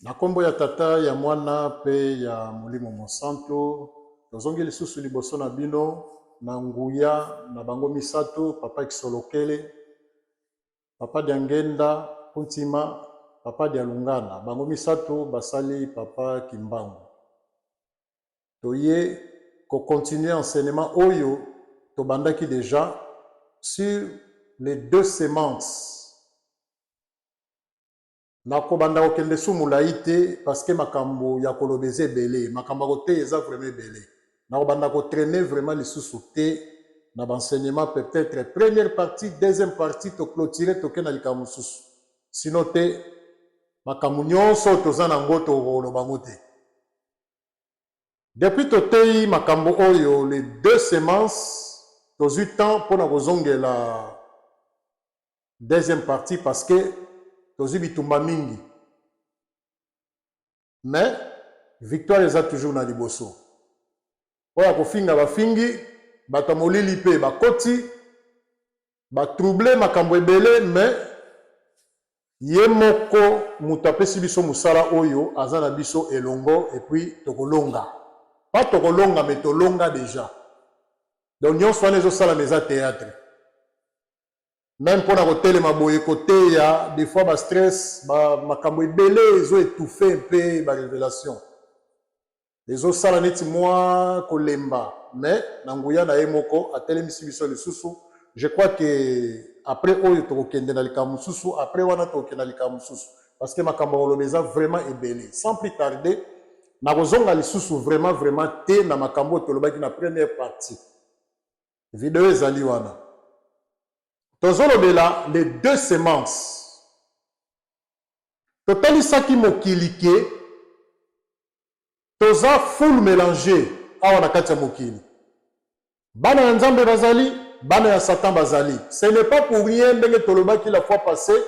Na kombo ya Tata, ya Mwana pe ya Molimo Mosantu, tozongi lisusu liboso na bino na nguya na bango misato, Papa Kisolokele, Papa Diangenda Kuntima, Papa Dialungana. Bango misato basali Papa Kimbangu. Toye ko continuer enseignement oyo tobandaki dejà sur les deux semences. Nakobanda kokende su molayi te parce que makambo ya koloba eza ebele, makambo ya koteya eza vraiment ebele. Nakobanda ko trainer vraiment lisusu te na ba enseignements peut-etre première partie, deuxième partie to cloturer toke na likambo mosusu. Sinon te makambo nyonso oyo toza na yango tokoloba yango te. Depuis toteyi makambo oyo les deux semences, tozwi temps mpo na kozongela deuxième partie parce que tozwi bitumba mingi, mais victoire eza toujours na liboso. Oyo akofinga bafingi, bato ya molili mpe bakoti batrouble makambo ebele, mais ye moko moto apesi biso mosala oyo aza na biso elongo, et puis tokolonga. Pas tokolonga, mais tolonga déjà. Donc nyonso wana ezosalama eza théâtre. Même mpona kotelema boye koteya, des fois bastress, makambo ebele ezoétouffe mpe barévélation ezosala neti mwa kolemba, mais na nguya na ye moko atelemisi biso lisusu. Je crois que après oyo tokokende na likambo mosusu, après wana tokokende na likambo mosusu, parce que makambo ya koloba eza vraiment ebele. Sans plus tarder, nakozonga lisusu vraiment vraiment te na makambo oyo tolobaki na première partie. Video ezali wana, tozolobela les deux semences. Totalisaki mokili ke toza full mélange awa na kati ya mokili. Bana ya Nzambe bazali, bana ya Satan bazali. Ce n'est pas pour rien ndenge tolobaki la fois passée,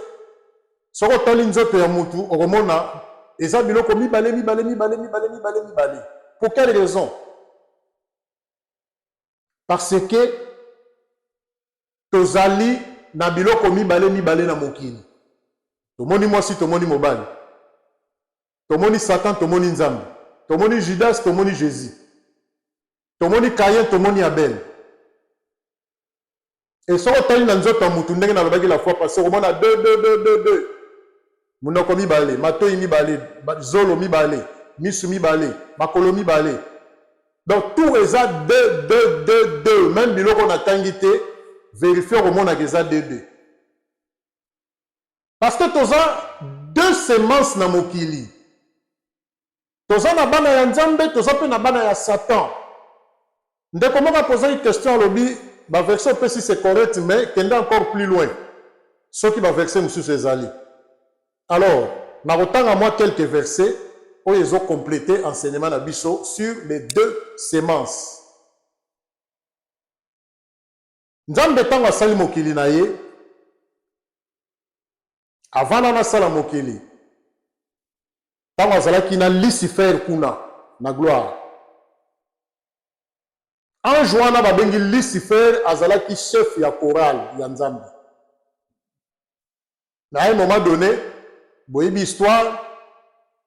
soki otali nzoto ya mutu, okomona eza biloko mibale mibale mibale mibale mibale mibale. Pour quelle raison? Parce que tozali na biloko mibale mibale na mokili. Tomoni mwasi, tomoni mobali, tomoni Satan, tomoni Nzambe, tomoni Judas, tomoni Jésus, tomoni Caïn, tomoni Abel. E soki otali na nzoto ya mutu, ndenge nalobaki la fois passée, okomona 2 2 2 2 2: monoko mibale, matoi mibale, zolo mibale, misu mibale, makolo mibale. Donc tout eza 2 2 2 2. Même biloko natangi te, vérifie, okomonaka eza 2 2, parce que toza deux semences na mokili. Toza na bana ya Nzambe, toza mpe na bana ya Satan. Ndeko moko aposaki question, alobi baverset opesi, c'est correct, mais kende encore plus loin soki baverset mosusu ezali. Alors nakotanga mwa quelques versets oyo ezocompléter enseignement na biso sur les deux semences. Nzambe, ntango asali mokili na ye, avant nana asala mokili, ntango azalaki na Lucifer kuna na gloire, ange wana babengi Lucifer azalaki chef ya chorale ya Nzambe. Na un moment donné, boyebi histoire,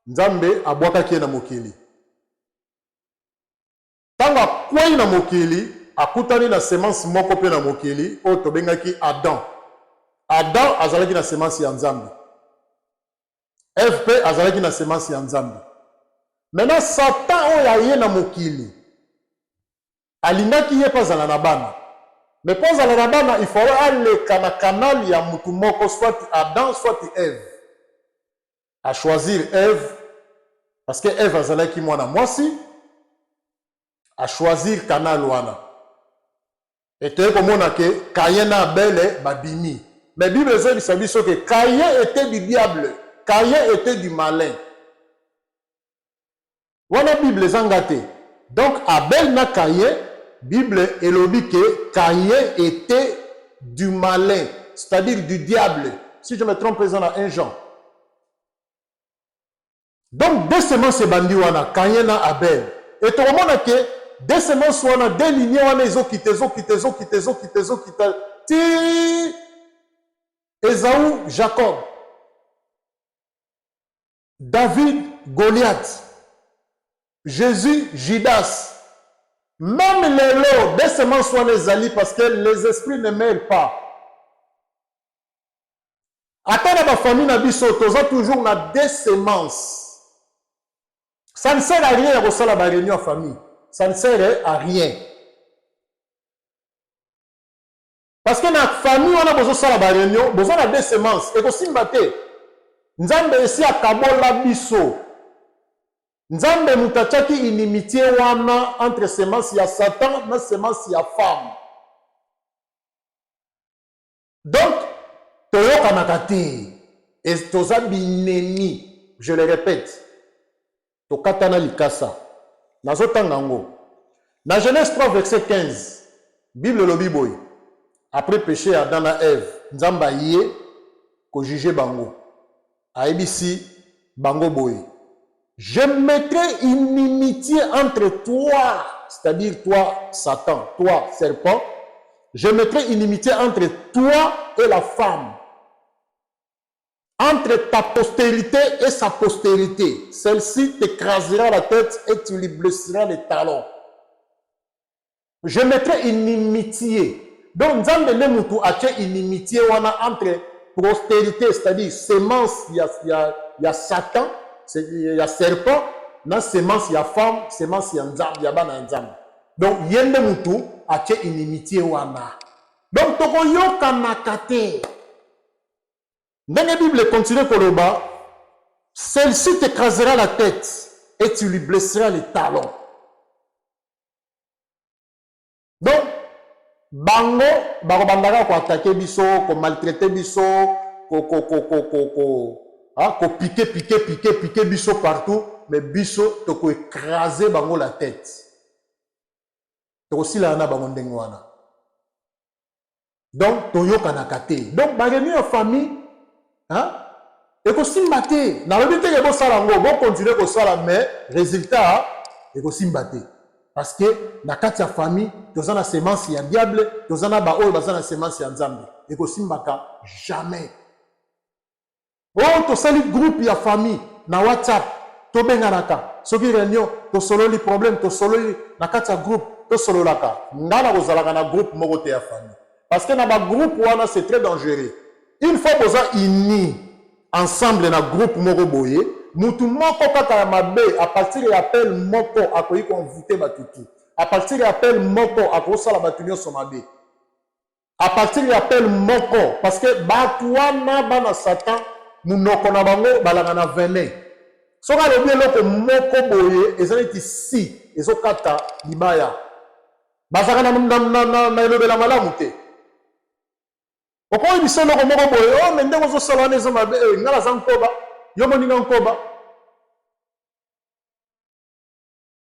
Nzambe abwakaki ye na mokili. Ntango akwei na mokili, akutani na semence moko mpe na mokili oyo tobengaki Adam. Adam azalaki na semence ya Nzambe, Eve mpe azalaki na semence ya Nzambe. Maintenant, Satan oyo aye na mokili, alingaki ye mpe azala na bana. Mais mpo azala na bana, il faut aleka na canal ya mutu moko, soit Adam, soit Eve. Achoisir Eve parce que Eve azalaki mwana mwasi. Achoisir canal wana, etoye komona ke Caïn na Abel babimi. Mais Bible ezoyebisa biso ke Caïn était du diable, Caïn était du malin. Wana Bible ezanga te. Donc Abel na Caïn, Bible elobi ke Caïn était du malin, c'est-à-dire du diable. Si je me trompe, eza na 1 Jean. Donc deux semences ebandi wana, Caïn na Abel. E tokomona ke deux semences wana, deux lignées wana ezokita, ezokita, ezokita, ezokita, ezokita ti Esaü, Jacob. David, Goliath. Jésus, Judas. Même lelo, deux semences wana ezali parce que les esprits ne meurent pas. Ata na bafamille na biso toza toujours na deux semences. Ça ne sert à rien ya kosala ba réunion ya famille. Ça ne sert à rien. Parce que na famille wana bozosala ba réunion, boza na deux semences, ekosimba te. Nzambe esi akabola biso. Nzambe moto atiaki inimitié wana entre semence ya Satan na semence ya femme. Donc toyokanaka te. Et toza binemi, je le répète. Tokatana likasa. Nazotanga yango. Na Genèse 3 verset 15, Bible elobi boye. Après péché ya Adam na Ève, Nzambe aye kojuger bango. Ayebisi bango boye. Je mettrai inimitié entre toi, c'est-à-dire toi, Satan, toi, serpent. Je mettrai inimitié entre toi et la femme, entre ta postérité et sa postérité. Celle-ci t'écrasera la tête et tu lui blesseras les talons. Je mettrai inimitié. Donc, Nzambe nde mutu atie inimitié wana entre postérité, c'est-à-dire semence ya Satan, ya serpent, na semence ya femme, semence ya Nzambe, ya bana ya Nzambe. Donc, ye nde mutu atie inimitié wana. Donc, tokoyokanaka te. Ndenge Bible continue koloba, celle-ci t'écrasera la tête et tu lui blesseras les talons. Donc, bango bakobandaka koattaquer biso, komaltraiter biso, kopiquer, piquer, piquer, piquer biso partout, mais biso tokoécraser bango la tête. Tokosilana na bango ndenge wana. Donc, toyokanaka te. Donc, baréunion ya famille, hein, ekosimba te. Nalobi te ke bosala yango, bocontinuer kosala, mais résultat ekosimba te. Parce que na kati ya famille, toza na semence ya diable, toza na baoyo baza na semence ya Nzambe. Ekosimbaka jamais. Oyo tosali groupe ya famille na WhatsApp, tobenganaka. Soki réunion, tosololi problème, tosololi na kati ya groupe, tosololaka. Nga na kozalaka na groupe moko te ya famille. Parce que na bagroupe wana, c'est très dangereux. Une fois boza uni ensemble na groupe moko boye, mutu moko kaka ya mabe, à partir ya appel moko, akoki koenvoûter bato tu. À partir ya appel moko, akosala bato nyonso mabe. À partir ya appel moko, parce que bato wana bana Satan, munoko na bango balaka na venin. Soki alobi eloko moko boye, eza neti si ezokata libaya. Bazalaka na elobela malamu te. Okoyebisa eloko moko boye, oh, mais ndenge ozosala wana eza mabe. Eh, nga naza nkoba, yo moninga nkoba.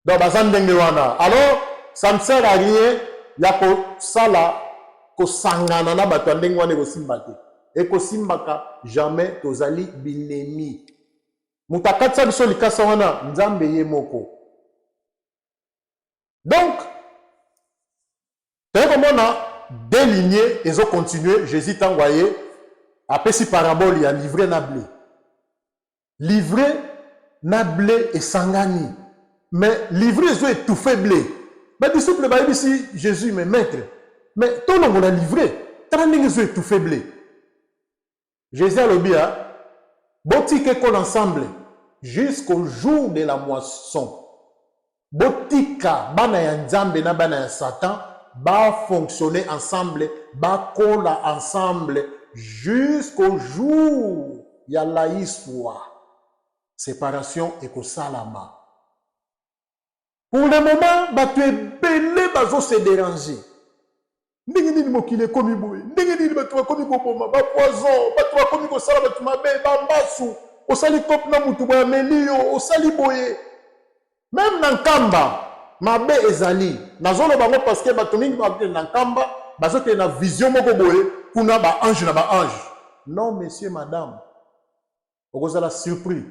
Donc baza ndenge wana. Alors ça ne sert à rien ya kosala kosangana na bato ya ndenge wana, ekosimba te. Ekosimbaka jamais, tozali binemi. Moto akatisa biso likasa wana, Nzambe ye moko. Donc toye komona deux lignées ezocontinuer. Jésus, ntango aye, apesi parabole ya l'ivraie na blé. L'ivraie na blé esangani, mais l'ivraie ezo étouffe blé. Badisciple bayebisi Jésus: mais maître, mais tolongola l'ivraie, tala ndenge ezo étouffe blé. Jésus alobi: a botika ekola ensemble jusqu'au jour de la moisson. Botika bana ya Nzambe na bana ya Satan bafonctionner ensemble, bakola ensemble jusqu'au jour ya laiswa, séparation ekosalama. Pour le moment, bato ebele bazose déranger. Ndenge nini mokili ekomi boye? Ndenge nini bato bakomi koboma, bapoison, bato bakomi kosala bato mabe, bambasu, osali kope na mutu boye, ameli yo, osali boye. Même na Nkamba mabe ezali. Nazoloba yango parce que bato mingi bakokende na Nkamba, bazokende na vision moko boye, kuna baange na baange. Non, monsieur, madame, okozala surpris.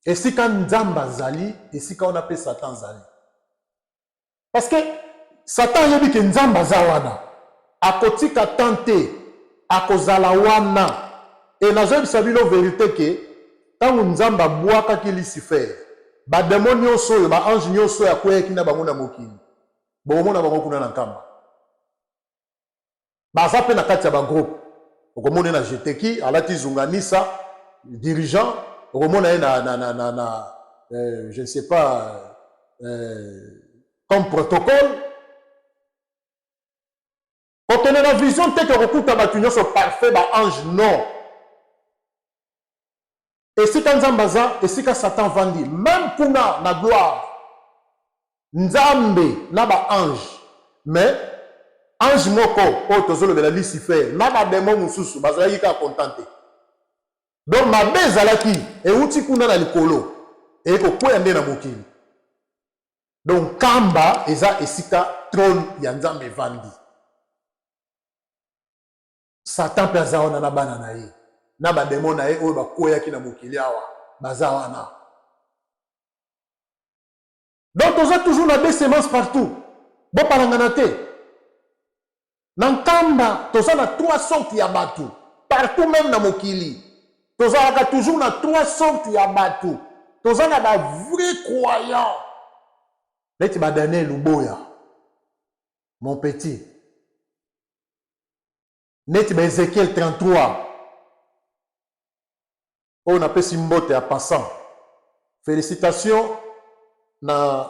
Esika Nzambe azali, esika wana mpe Satan azali, parce que Satan ayebi ke Nzambe aza wana, akotika tan te, akozala wana. E nazoyebisa bino vérité ke Ntango Nzambe abwakaki Lucifer, ba demons nyonso oyo, ba anges nyonso oyo akweyaki na bango na mokili, bokomona bango kuna na Nkamba. Baza pe na kati ya ba groupe. Okomona ye na Jeteki, alati zunganisa, dirigeant, okomona ye na, na, na, na, na euh, je ne sais pas, euh, comme protocole. Kokende na vision te ke okokuta bato nyonso parfait ba ange non. Esika Nzambe aza, esika Satan avandi, meme kuna na gloire, Nzambe na ba ange, mais ange moko oyo tozolobela Lucifer na ba demon mosusu bazalaki kaka content te. Donc mabe ezalaki euti kuna na likolo eye kokweya nde na mokili. Donc Nkamba eza esika trone ya Nzambe evandi. Satan mpe aza wana na bana na ye na ba demon na ye oyo bakweyaki na mokili awa baza wana. Donc toza toujours na deux semences partout. Bopalangana te. Na Nkamba toza na trois sortes ya batu partout meme na mokili tozalaka toujours na trois sortes ya batu toza na ba vrai croyant neti ba Daniel Luboya mon petit neti ba Ezekiel 33 oyo napesi mbote ya passant felicitation na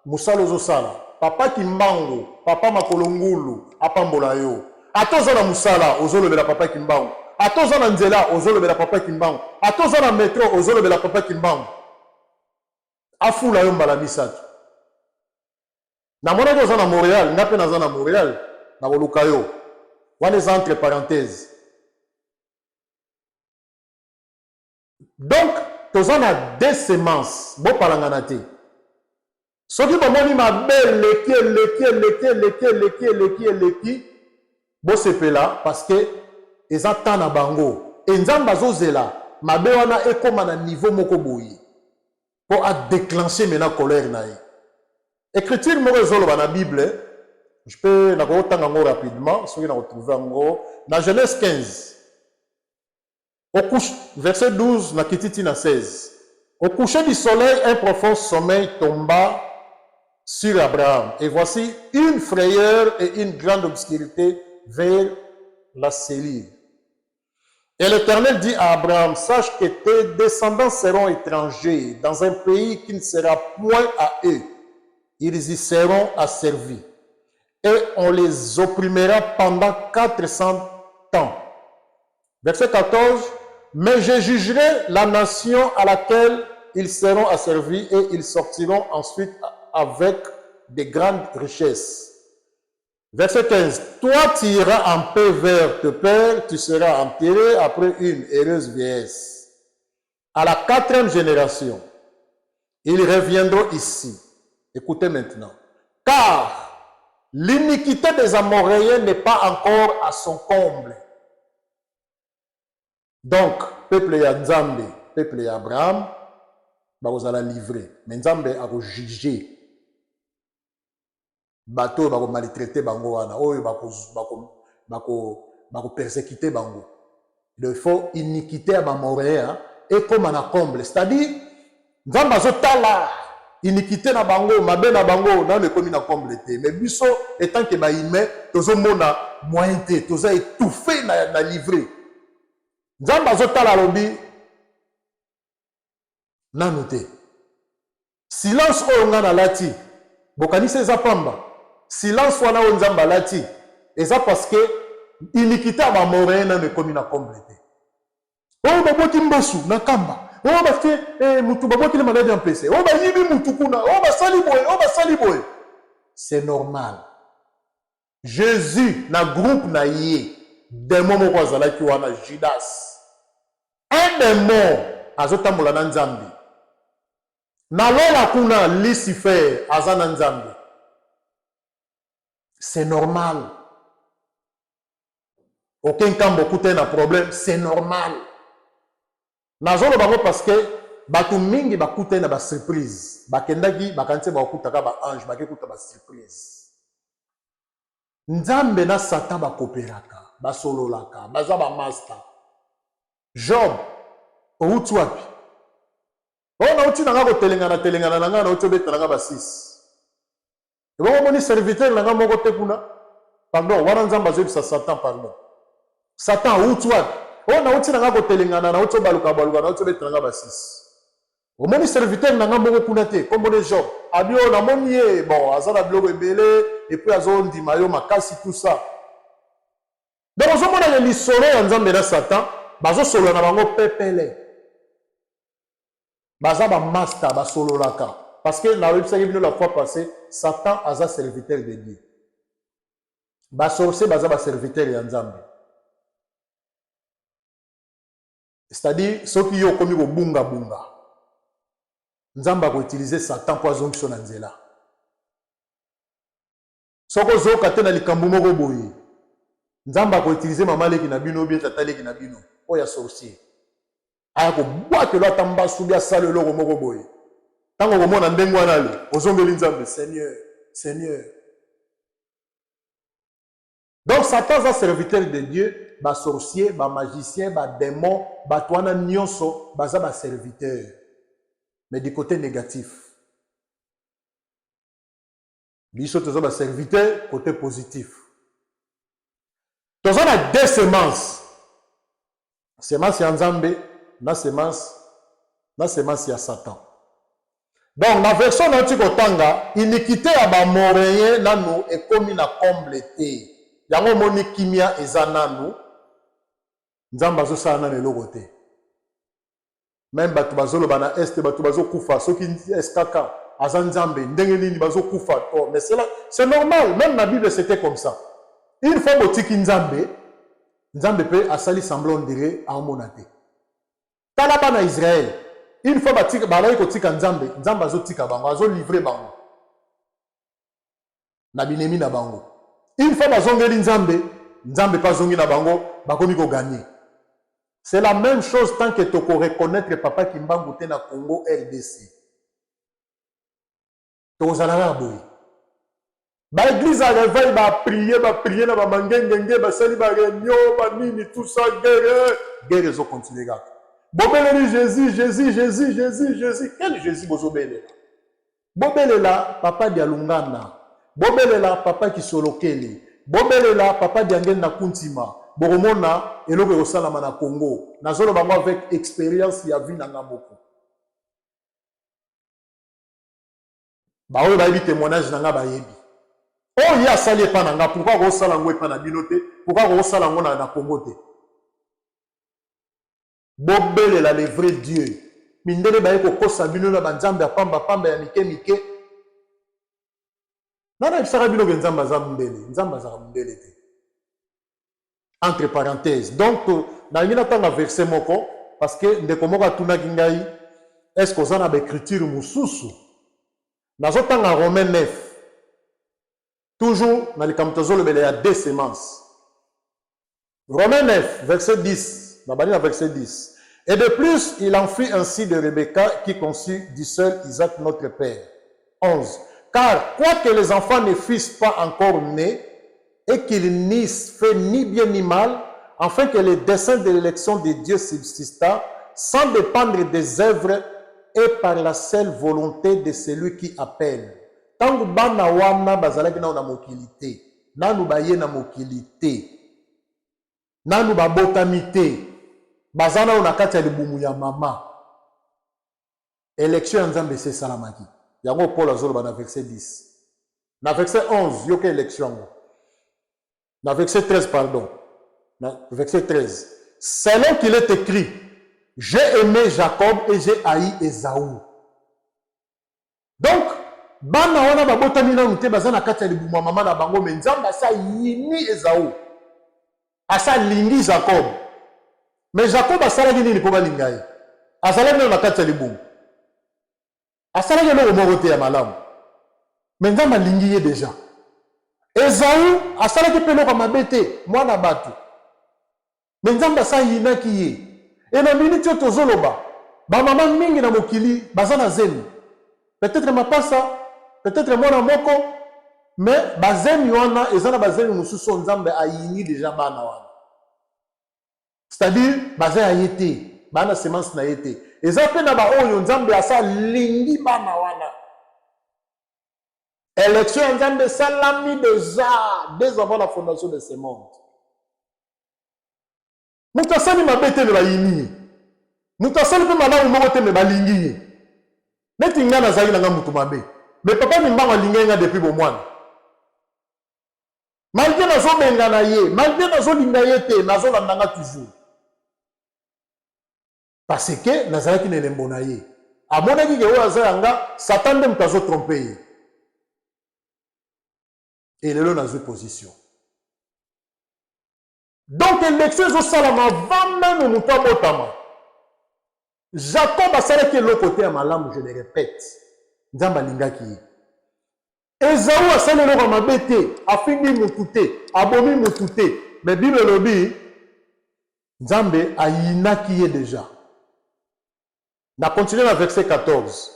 mosala ozosala papa kimbangu papa makolo ngulu apambola yo ata oza na mosala ozolobela papa kimbangu ata oza na nzela ozolobela papa kimbangu ata oza na metro ozolobela papa kimbangu afula yo mbala misato Namonaki oza na Montreal, nga pe naza na Montreal, nakoluka yo. Wana eza entre parenthèses. Donc toza na deux semences, bopalangana te. Soki bomoni mabe eleki eleki eleki eleki eleki eleki eleki, bosepela parce que eza temps na bango et Nzambe azozela mabe wana ekoma na niveau moko boye. Po a declencher maintenant colère na ye. Ecriture moko ezoloba na Bible, je peux nakoki kotanga yango rapidement soki nako trouver yango na Genèse 15 au couche, verset 12 na kiti ti na 16. Au coucher du soleil, un profond sommeil tomba sur Abraham. Et voici une frayeur et une grande obscurité vers la cellule. Et l'Éternel dit à Abraham, sache que tes descendants seront étrangers dans un pays qui ne sera point à eux. Ils y seront asservis. Et on les opprimera pendant 400 ans. Verset 14, mais je jugerai la nation à laquelle ils seront asservis et ils sortiront ensuite avec de grandes richesses. Verset 15. Toi, tu iras en paix vers te père, tu seras enterré après une heureuse vieillesse. À la quatrième génération, ils reviendront ici. Écoutez maintenant. Car l'iniquité des Amoréens n'est pas encore à son comble. Donc, peuple ya Nzambe, peuple ya Abraham, bakozala livré. Mais Nzambe ako juger bato oyo bako maltraiter bango wana, oyo bako bako bako bako persecuter bango. Donc il faut iniquité ya ba Moréens ekoma na comble, c'est-à-dire Nzambe azotala iniquité na bango, mabe na bango nano ekomi na comble te. Mais biso etant que ba humain tozomona moyen te, toza étouffé na, na livré. Nzambe azotala alobi nanu te. Silence oyo nga nalati bokanisi eza pamba? Silence wana oyo Nzambe alati eza parce que iniquite ya ba Amoreens nanu ekomi na comble te. Oyo babwaki mbasu na Nkamba, oyo batie eh, mutu babwakeli maladi ya mpese, oyo bayibi mutu kuna, oyo basali boye, oyo basali boye. C'est normal. Jesus na groupe na ye demon moko azalaki wana Judas. Un demon azotambola na Nzambe. Na lola kuna Lucifer aza na Nzambe. C'est normal. Oke Nkamba okutani na problème, c'est normal. Nazoloba yango parce que bato mingi bakutani na ba surprise. Bakendaki bakanisi bakokutaka ba ange, bakekuta ba surprise. Nzambe na Satan bakoperaka, basololaka, baza ba master. Job, owuti wapi? Oyo nauti na nga kotelengana telengana na nga, nauti obeta na nga ba 6. Ebongo omoni serviteur na nga moko te kuna? Pardon, wana Nzambe azoyebisa Satan pardon. Satan awuti wapi? Oyo nauti na nga kotelengana, nauti obaluka baluka, nauti obeta na nga ba 6. Omoni serviteur na nga moko kuna te, kombo ne Job. Abi oyo namoni ye, bon, aza na biloko ebele, et puis azondima yo makasi, tout ça. Donc ozomona ke lisolo ya Nzambe na Satan, bazosolola na bango pepele. Baza ba master, basololaka. Parce que nayebisaki bino la fois passée, Satan aza serviteur de Dieu. Ba sorcier baza ba serviteur ya Nzambe. C'est-à-dire soki yo okomi kobunga-bunga, Nzambe akoutiliser Satan mpo azongisa na nzela. Soki ozoyoka te na likambo moko boye, Nzambe akoutiliser mama leki na bino bien tata leki na bino oyo ya sorcier, aya kobwakelo ata mbasu bi asala eloko moko boye. Ntango okomona ndenge wana, ale ozongeli Nzambe, Seigneur, Seigneur. Donc Satan aza serviteur de Dieu. Basorcier, bamagicien, badémon, bato wana nyonso baza baserviteur, mais du côté négatif. Biso toza baserviteur côté positif. Toza na deux semences: semence ya Nzambe na semence ya Satan. Donc na version nauti kotanga, iniquité ya Baamoréen nanu ekomi na comble te. Yango omoni kimia eza nanu, Nzambe azosala nanu eloko te. Même bato bazoloba na Est, bato bazokufa, soki SKK aza Nzambe, ndenge nini bazokufa? Oh, mais c'est là, c'est normal. Même na Bible, c'était comme ça. Une fois botiki Nzambe, Nzambe mpe asali semblant, on dirait aomona te. Tala bana Israel, une fois balaki kotika Nzambe, Nzambe azotika bango, azolivre bango na binemi na bango. Une fois bazongeli Nzambe, Nzambe mpe azongi na bango, bakomi kogagner. C'est la même chose. Tant que tokoreconnaître Papa Kimbangu te na Congo RDC, tokozala kaka boye. Baéglise ya réveil, baprier, baprier na bamangengenge, basali baréunion, banini, tout ça, guerre, guerre ezocontinuer kaka. Bobeleli Jésus, Jésus, Jésus, Jésus, Jésus. Quel Jésus bozobelela? Bobelela Papa Dialungana, bobelela Papa Kisolokeli, bobelela Papa Diangenda Kuntima, bokomona eloko ekosalama na Congo. Nazoloba yango avec expérience ya vie na nga moko. Baoyo bayebi témoignage na nga bayebi oyo ye asali epa na nga. Pourquoi akosala yango epa na bino te? Pourquoi akosala yango na Congo te? Bobelela le vrai Dieu. Mindele baye kokosa bino na banzambe ya pambapamba, ya mike mike. Nana yebisaka bino ke Nzambe aza mondele? Nzambe azaka mondele te. Entre parenthèse, donc nalingi natanga verset moko, parce que ndeko moko atunaki ngai: est ce que oza na baécriture mosusu? Nazotanga Romain 9, toujours na likambo tozolobela ya deux semences. Romain 9, verset 10, nabandi na verset 10: Et de plus, il en fut ainsi de Rebecca, qui conçut du seul Isaac notre père. 11. Car quoique les enfants ne fussent pas encore nés et qu'ils n'eussent fait ni bien ni mal, afin que le dessein de l'élection de Dieu subsistât, sans dépendre des œuvres et par la seule volonté de celui qui appelle. Ntango bana wana bazalaki nano na mokili te, nanu baye na mokili te, nanu babotami te, baza nano na kati ya libumu ya mama, élection ya Nzambe esi esalamaki. Yango Paul azoloba na verset 10. Na verset 11, yoka élection yango. Na verset 13, pardon, na verset 13: Selon qu'il est écrit: j'ai aimé Jacob et j'ai haï Esaü. Donc bana wana babotami nanu te, baza na kati ya libumu ya mama na bango, mais Nzambe asi ayini Ezau, asi alingi Jacob. Mais Jacob asalaki nini mpo balinga ye? Azalaki nano na kati ya libumu, asalaki eloko moko te ya malamu, mais Nzambe alingi ye déjà. Ezau asalaki mpe eloko ya mabe te, mwana bato, mais Nzambe asi ayinaki ye. E na miniti oyo tozoloba, bamama mingi na mokili baza na zemi, peut-être mapasa, peut-être mwana moko, mais bazemi wana eza na bazemi mosusu oyo Nzambe ayini déjà bana wana, c'est-à-dire baza ya ye te. Baa na semence na ye te. Eza mpe na baoyo Nzambe asa alingi bana wana. Élection ya Nzambe esalami déjà dès avant la fondation de ce monde. Moto asali mabe te me bayini ye. Moto asali mpe malamu moko te me balingi ye. Neti ngai nazalaki na ngai moto mabe. Mais papa Mimbangu alingaki ngai depuis bomwana. Malgre nazobengana ye, malgre nazolinga ye te, mais azolanda nga toujours. Parce que nazalaki na elembo na ye. Amonaki ke oyo aza ya nga, Satan nde moto azo tromper ye. Et lelo nazwi position. Donc election ezosalama avant meme moto abotama. Jacob asalaki eloko te ya malamu, je le répète. Nzambe alingaki ye. Ezau asali eloko ya mabe te, afingi mutu te, abomi mutu te, mais Bible elobi Nzambe ayinaki ye dejà. Na continuer na verset 14.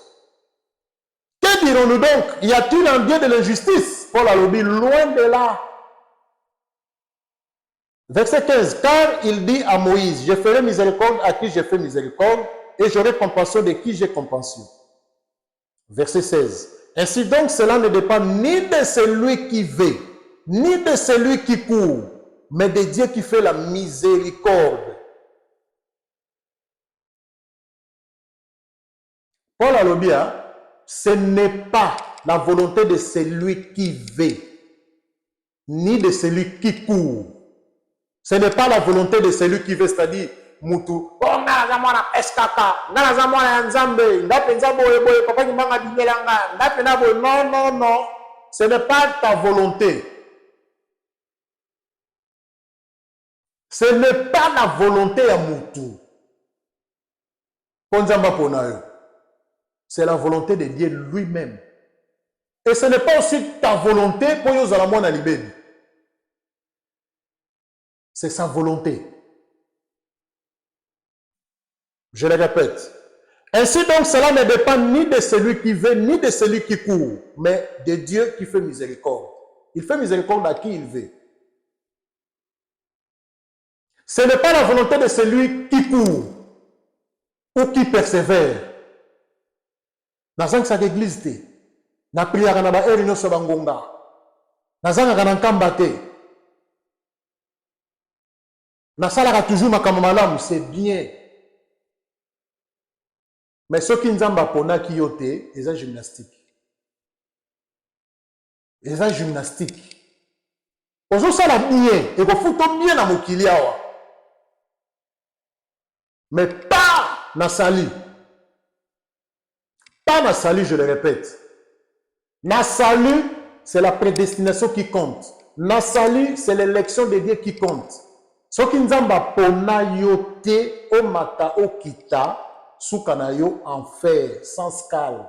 Que dirons-nous donc? Y a-t-il en Dieu de l'injustice? Paul alobi loin de là. Verset 15, car il dit à Moïse, je ferai miséricorde à qui je fais miséricorde et j'aurai compassion de qui j'ai compassion. Verset 16, ainsi donc cela ne dépend ni de celui qui veut, ni de celui qui court, mais de Dieu qui fait la miséricorde. Paul alobi, hein, ce n'est pas la volonté de celui qui veut, ni de celui qui court. Ce n'est pas la volonté de celui qui veut, c'est-à-dire mutu oh nga naza mwana SKK, nga naza mwana ya Nzambe, nga mpenza boye boye, papa Kimbangu abimela nga, nga mpenza boye. Non, non, non, ce n'est pas ta volonté. Ce n'est pas la volonté ya mutu mpo Nzambe apona yo. C'est la volonté de Dieu lui-même. Et ce n'est pas aussi ta volonté mpo yo ozala mwana libebi. C'est sa volonté. Je le répète. Ainsi donc, cela ne dépend ni de celui qui veut, ni de celui qui court, mais de Dieu qui fait miséricorde. Il fait miséricorde à qui il veut. Ce n'est pas la volonté de celui qui court ou qui persévère. Nazangisaka église te. Napriaka na ba heure nyonso ya bangonga. Nazangaka na nkamba te. Nasalaka toujours makambo malamu, c'est bien. Mais soki Nzambe aponaki yo te, eza gymnastique. Eza gymnastique. Ozosala bien, ekofuta bien na mokili awa. Mais pas na salut. Pas na salut, je le répète. Na salut, c'est la prédestination qui compte. Na salut, c'est l'élection de Dieu qui compte. Soki Nzambe apona yo te, omata okita, suka na yo enfer, sans scale.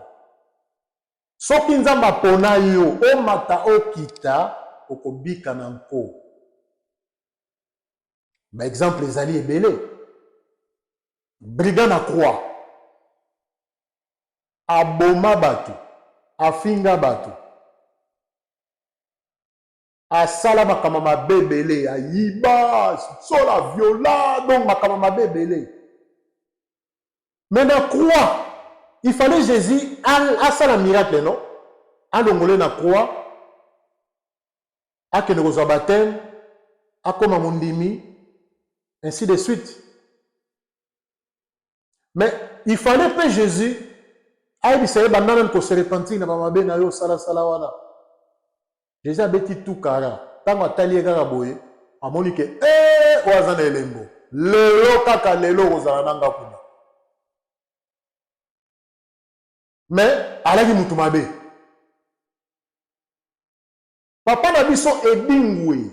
Soki Nzambe apona yo, omata okita, okobika na nko. Ba exemple ezali ebele. Brigand na croix aboma bato, afinga bato, asala makambo mabe ebele, ayiba, sola, viola, donc makambo mabe ebele. Mais na croix, il fallait Jésus asala miracle, non? Alongole na croix, akende kozwa baptême, akoma mondimi, ainsi de suite. Mais il fallait pe Jésus ayebisa ye banda nanu ko se repentir na ba mabe na yo osalasala wana. Jésus abeti tout kara. Ntango atali ye kaka boye, amoni ke ee oyo aza na elembo. Lelo kaka lelo okozala na nga kuna. Mais alaki mutu mabe. Papa na biso Edingwe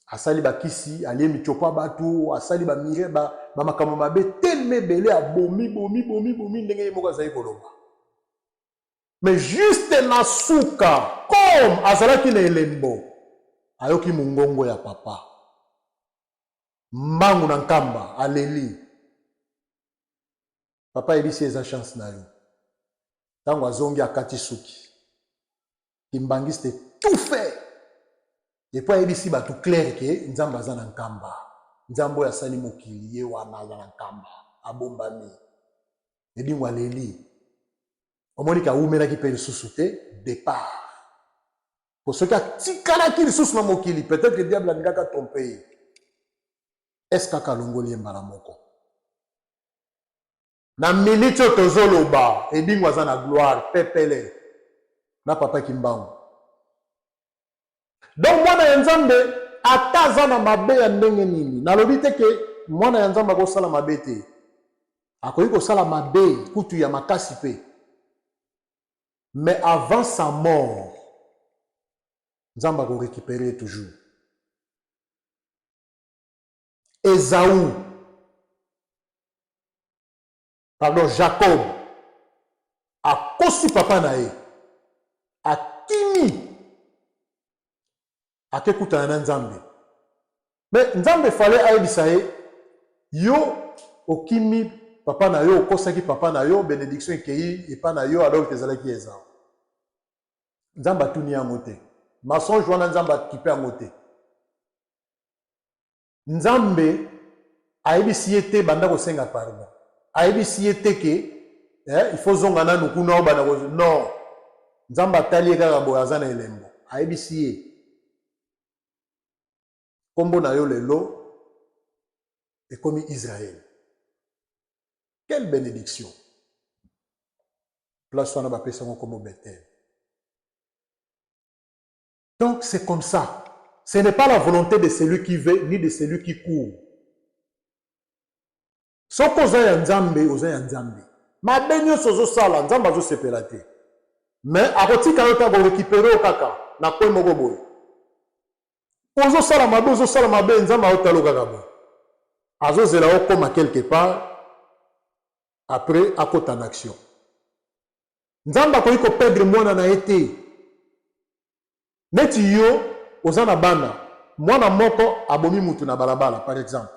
asali bakisi, alie michopa batu, asali ba mire ba, ba makambo mabe telema ebele, abomi bomi bomi bomi ndenge ye moko azali koloba. Mais juste na suka comme azalaki na elembo, ayoki mongongo ya papa mbangu na nkamba, aleli. Papa ayebisi ye eza chance na yo. Tango azongi akati suki. Kimbanguiste tout fait. Et puis ayebisi batu clair que Nzambe aza na Nkamba. Nzambe oyo asali mokili ye wana aza na nkamba, abombami. Edingwe aleli. Omoni ke awumelaki pe lisusu te, depart. Po soki atikalaki lisusu na mokili, peut-etre que diable alingaki a tromper ye. Est-ce kaka alongoli ye mbala moko? Na minute oyo tozoloba, Edingwe aza na gloire pepele na papa Kimbangu. Donc mwana ya Nzambe ata aza na mabe ya ndenge nini, nalobi te ke mwana ya Nzambe akosala mabe te. Akoki kosala mabe kutu ya makasi pe. Mais avant sa mort, Nzambe ako recuperer ye toujours. Esaü, pardon, Jacob akosi papa na ye, akimi ake kutana na Nzambe. Mais Nzambe fallait ayebisa ye, yo okimi papa na yo, okosaki papa na yo, benediction ekeyi epa na yo alors que ezalaki Esau. Nzambe atuni yango te. Mensonge wana Nzambe akipe yango te. Nzambe ayebisi ye te banda kosenga pardon. Ayebisi ye te ke eh, il faut zonga nanu kuna obanda ko non. Nzambe atali ye kaka boye aza na elembo. Ayebisi ye kombo na yo lelo ekomi Israël. Quelle bénédiction! Place wana bapesi yango kombo Bethel. Donc c'est comme ça. Ce n'est pas la volonté de celui qui veut ni de celui qui court. Soki oza ya Nzambe, oza ya Nzambe. Mabe nyonso ozosala, Nzambe azosepela te. Mais akotika yo te, akorekipere yo kaka na coin moko boye. Ozosala mabe, ozosala mabe, Nzambe aotala yo kaka boye. Azozela okoma quelque part, après akota na action. Nzambe akoki ko perdre mwana na ye te. Neti yo oza na bana, mwana moko abomi mutu na balabala par exemple,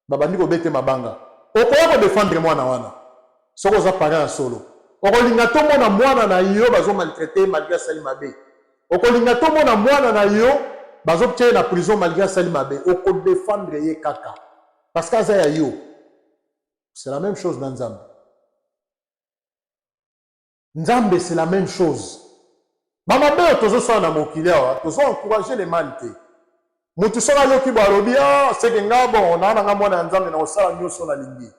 babandi kobete mabanga, okoya ko defendre mwana wana? Soki oza parent ya solo, okolinga te omona mwana na yo bazo maltraiter ye malgre asali mabe? Okolinga te omona mwana na yo bazo tia ye na prison malgre asali mabe? Oko defendre ye kaka parce que aza ya yo. C'est la meme chose na Nzambe. Nzambe c'est la meme chose. Ba mabe oyo tozo sala na mokili awa tozo encourager le mal te. Mutu soki ayoki bo alobi ah c'est que nga bon na na nga mwana ya Nzambe na kosala nyoso na lingi.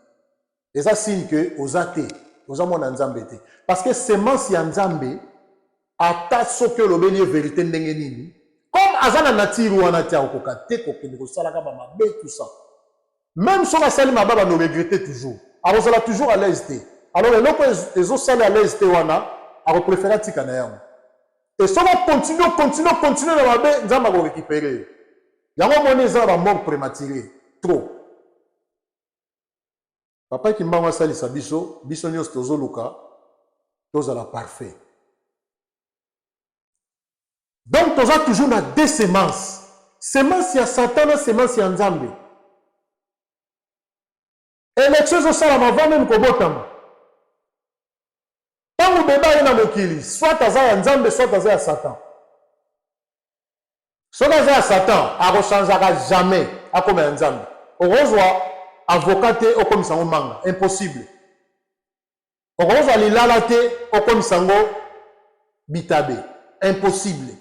Eza signe que oza te, oza mwana ya Nzambe te. Parce que semence ya Nzambe ata soki olobeli ye verite ndenge nini, comme aza na nature wana te akokoka te kokende kosalaka ba mabe tout ça. Meme soki asali mabe abanda regretter toujours. Akozala toujours à l'aise te. Alors eloko ezo sala à l'aise te wana ako preferer atika na yango. Et soki o continuer o continuer o continuer na mabe Nzambe ako recuperer yo. Yango omoni eza na ba mort prematuree trop. Papa Kimbangu asalisa biso, biso nionso tozoluka tozala parfait. Donc toza toujours na deux semences. Semence ya Satan na semence ya Nzambe. Election ezosalama avant meme kobotama. Tango bebe aye na mokili, soit aza ya Nzambe, soit aza ya Satan. Soki aza ya Satan, ako changeaka jamais akoma ya Nzambe. Okozwa avocat te okomisa yango manga, impossible. Okozwa lilala te okomisa yango bitabe, impossible.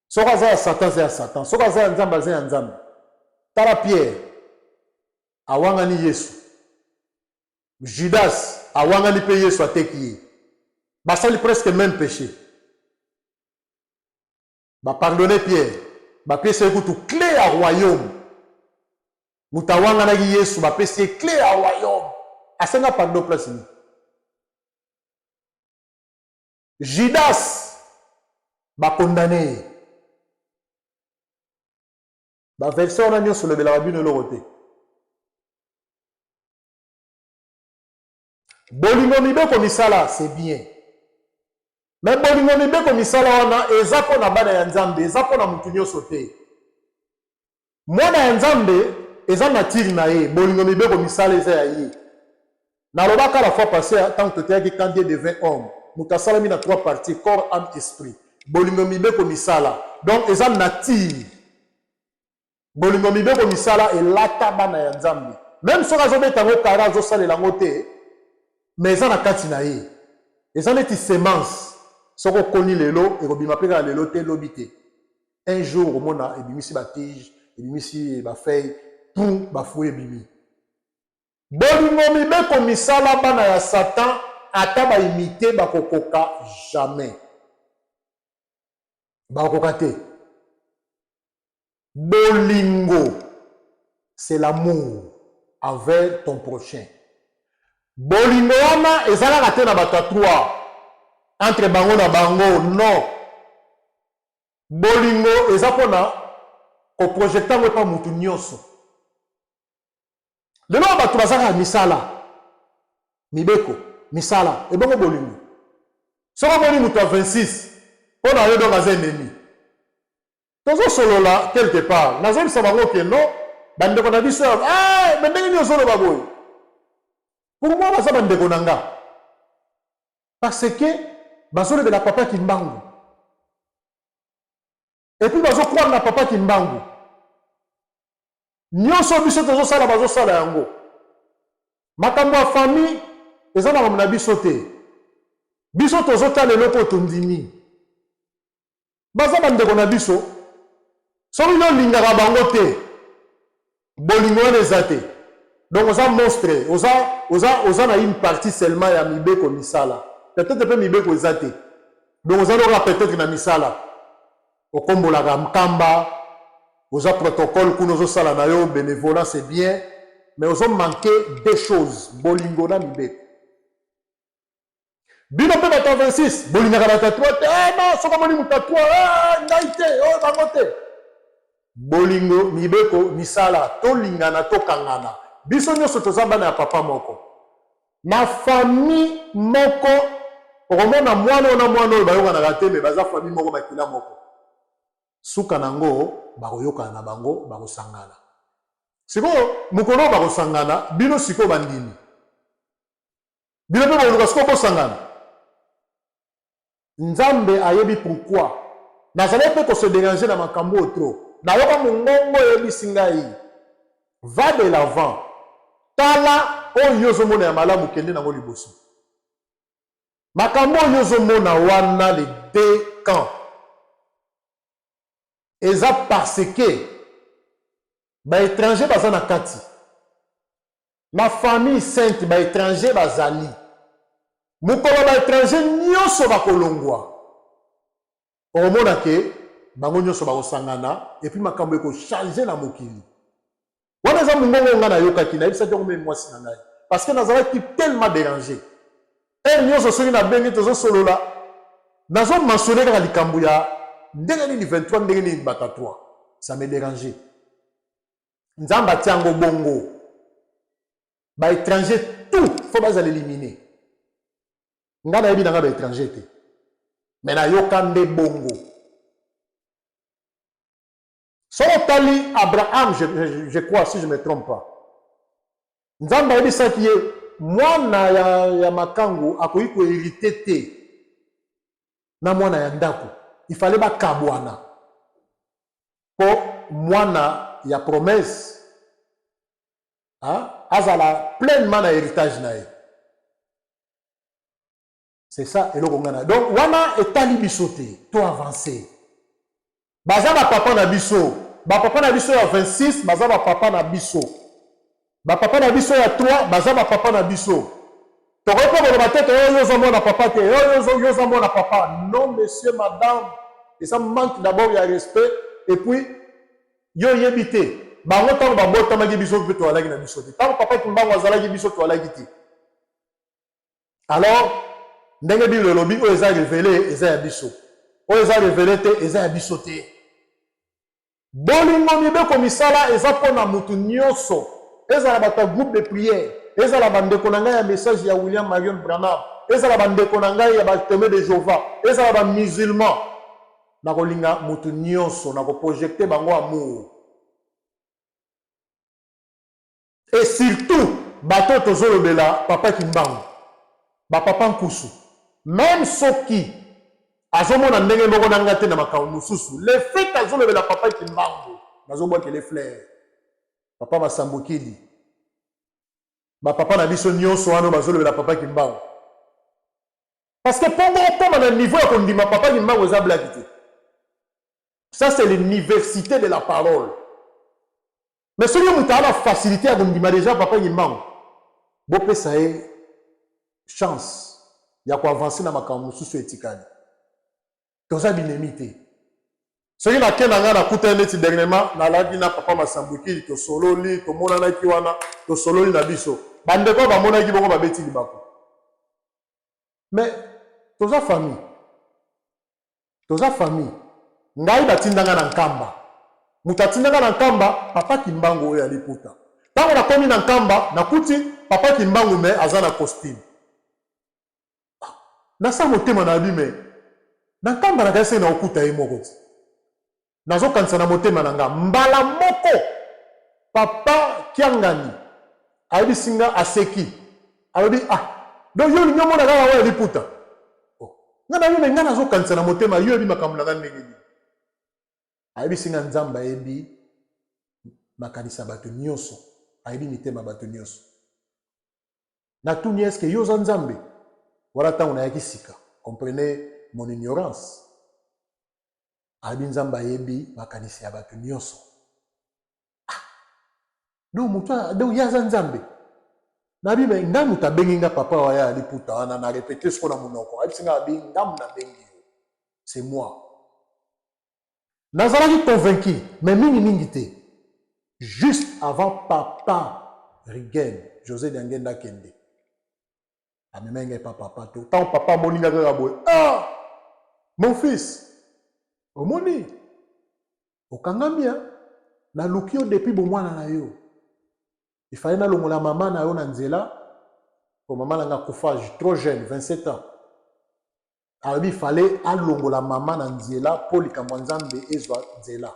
Soki aza ya Satan, aza ya Satan. Soki aza ya Nzambe, aza ya Nzambe. Tala Pierre awangani Yesu. Judas awangani pe Yesu ateki ye. Basali presque meme peche. Ba pardonner Pierre, bapesi ye kutu cle ya royaume. Moto awanganaki Yesu, bapesi ye cle ya royaume. Asenga pardon place nini? Judas ba condamner ye. Ba verset wana nyonso elobelaka bino eloko te. Bolingo mibeko misala c'est bien. Mais bolingo mibeko misala wana eza mpo na bana ya Nzambe, eza mpo na mutu nyonso te. Mwana ya Nzambe eza nature na ye, bolingo mibeko misala eza ya ye. Nalobaka la fois passée tango toteyaki quand Dieu devint homme, moto asalami na trois parties, corps, ame, esprit. Bolingo mibeko misala. Donc eza nature. Bolingo mibeko misala elata bana ya Nzambe. Meme soki azobeta yango kara azosalela yango te, mais eza na kati na ye. Eza neti semence. Soki okoni lelo, ekobima pe kaka lelo te, lobi te. Un jour okomona ebimisi ba tige, ebimisi ba feuilles, tout ba fruits ebimi. Bolingo mibeko misala bana ya Satan ata ba imite bakokoka jamais. Bakokoka te. Bolingo c'est l'amour envers ton prochain. Bolingo wana eza kaka te na bato ya trois entre bango na bango non. Bolingo eza mpona koprojecte yango epa mutu nyonso. Lelo bato baza kaka misala mibeko misala ebongo bolingo. Soki omoni moto ya 26 mpo na yo donc aza ennemi. Tozo solola quelque part nazo yebisa bango que non ba ndeko na biso ya eh mais ndenge nini ozo loba boye pour moi baza ba ndeko na nga parce que bazo lobela papa Kimbangu et puis bazo croire na papa Kimbangu nyonso biso tozo sala bazo sala yango makambo ya famille eza makambo na biso te biso tozo tala eloko tondimi. Baza ba ndeko na biso. Soki yo olingaka bango te, bolingo wana eza te. Donc oza monstre, oza oza oza na une partie seulement ya mibeko misala. Peut-être pe mibeko eza te. Donc oza loka peut-être na misala. Okombolaka mkamba, oza protocole kuna ozosala na yo benevolat c'est bien, mais ozo manquer deux choses, bolingo na mibeko. Bino mpe bato ya 26 bolingaka bato ya 3 te. Eh, non, soki omoni moto ya 3 eh, ngai te, oyo oh, bango te. Bolingo, mibeko, misala, tolingana, tokangana. Biso nyonso toza bana ya papa moko. Na famille moko okomona mwana oyo na mwana oyo bayokanaka te, me baza famille moko, makila moko. Suka na yango bakoyokana na bango, bakosangana. Sikoyo mokolo oyo bakosangana, bino sikoyo bandimi Bino pe bokoluka sikoyo bosangana? Nzambe ayebi pourquoi nazalaki pe ko se deranger na makambo oyo trop. Nayoka mongongo eyebisi ngai va de l'avant, tala oyo yo ozomona ya malamu kende nango liboso. Makambo oyo yo ozomona wana les deux camps eza parce que ba etrangers baza na kati. Na famille sainte ba etrangers bazali. Mokolo ba etrangers nyoso bakolongwa, okomona ke bango nyoso bakosangana et puis makambo eko changer na mokili. Wana eza mongongo oyo ngai nayokaki, nayebisaki yango meme mwasi na ngai parce que nazalaki tellement deranger. Heure nyoso soki nabengi tozosolola, nazo mentionner kaka likambo ya ndenge nini 23 ndenge nini bata 3. Ça me derangeait. Nzambe atia yango bongo. Ba étrangers tout faut bazala éliminer. Nga nayebi na nga ba étrangers te. Mais nayoka nde bongo. Soki otali Abraham, je crois si je me trompe pas. Nzambe ayebisaki ye mwana ya makangu akoki ko hériter te na mwana ya ndako. Il fallait bakabwana. Po mwana ya promesse azala pleinement na heritage na ye. C'est ça eloko nga na. Donc wana etali biso te, to avancer. Baza ba papa na biso, ba papa na biso ya 26 baza ba papa na biso. Ba papa na biso ya 3 baza ba papa na biso. Tokoki mpe koloba te ke yo oza mwana papa te, yo oza mwana papa. Non monsieur, madame, eza manque d'abord ya respect et puis yo oyebi te bango ntango babotamaki biso mpe toalaki na biso te. Ntango papa Kimbangu azalaki biso toalaki te. Alors ndenge Bible elobi oyo eza revele eza ya biso, oyo eza revele te eza ya biso te. Bolingo mibeko misala eza mpo na mutu nioso, ezala bato ya groupe de prière, ezala ba ndeko na ngai ya message ya William Marion Branham, ezala ba ndeko na ngai ya ba Temoins de Jehovah, ezala ba musulmans, nakolinga mutu nioso, nako projecter bango amour. Et surtout bato oyo tozolobela papa Kimbangu, ba papa Nkusu, meme soki azomona ndenge moko na nga te na makambo mosusu, le fait azolobela papa Kimbangu. Nazobwakele fleur. Papa Masambukidi. Ba papa na biso nyonso wana bazolobela papa Kimbangu. Parce que pongo okoma na niveau ya kondima papa Kimbangu eza blague te. Ça c'est l'université de la parole. Mais soki moto aza na facilité ya kondima déjà papa Kimbangu, bopesa ye chance ya koavancer na makambo mosusu etikali. Toza binemi te. Soki nake na ngai nakutani neti dernièrement nalaki na papa Masambukili, tosololi, tomonanaki wana, tosololi na biso. Bandeko bamonaki bongo babeti libaku. Mais toza famille. Toza famille. Ngai batinda ngai na Nkamba. Moto atinda ngai na Nkamba, papa Kimbangu oyo ya liputa. Ntango nakomi na Nkamba, nakuti papa Kimbangu mais aza na costume. Nasa motema na abi mais na Nkamba nakanisaki nakokuta ye moko ti. Nazokanisa na motema na nga mbala moko papa Kiangani ayebisi nga aseki alobi ah donc yo olingi omona kaka oyo liputa? Oh nga nayebi mais nga nazokanisa na motema yo oyebi makambo na nga ndenge nini? Ayebisi nga Nzambe ayebi makanisi ya bato nyonso, ayebi mitema ya bato nyonso. Natuni est-ce que yo oza Nzambe? Wana ntango nayaki sika, comprenez mon ignorance. Alobi Nzambe ayebi makanisi ya bato nyonso. Ah! Donc moto donc ye aza Nzambe. Nabi me nga moto abengi nga papa waya ya liputa wana na repete siko na monoko. Ayebisi nga abi nga moto nabengi yo. C'est moi. Nazalaki convaincu mais mingi mingi te. Juste avant papa Rigen Jose Diangenda akende. Amemaki ngai epa papa to ntango papa amoni ngai kaka boye, ah mon fils, omoni okangami ya naluki yo depuis bomwana na yo, ifale nalongola mama na yo na nzela po mama na ngai akufa trop jeune, 27 ans. Alobi ifale alongola mama na nzela po likambo ya Nzambe ezwa nzela.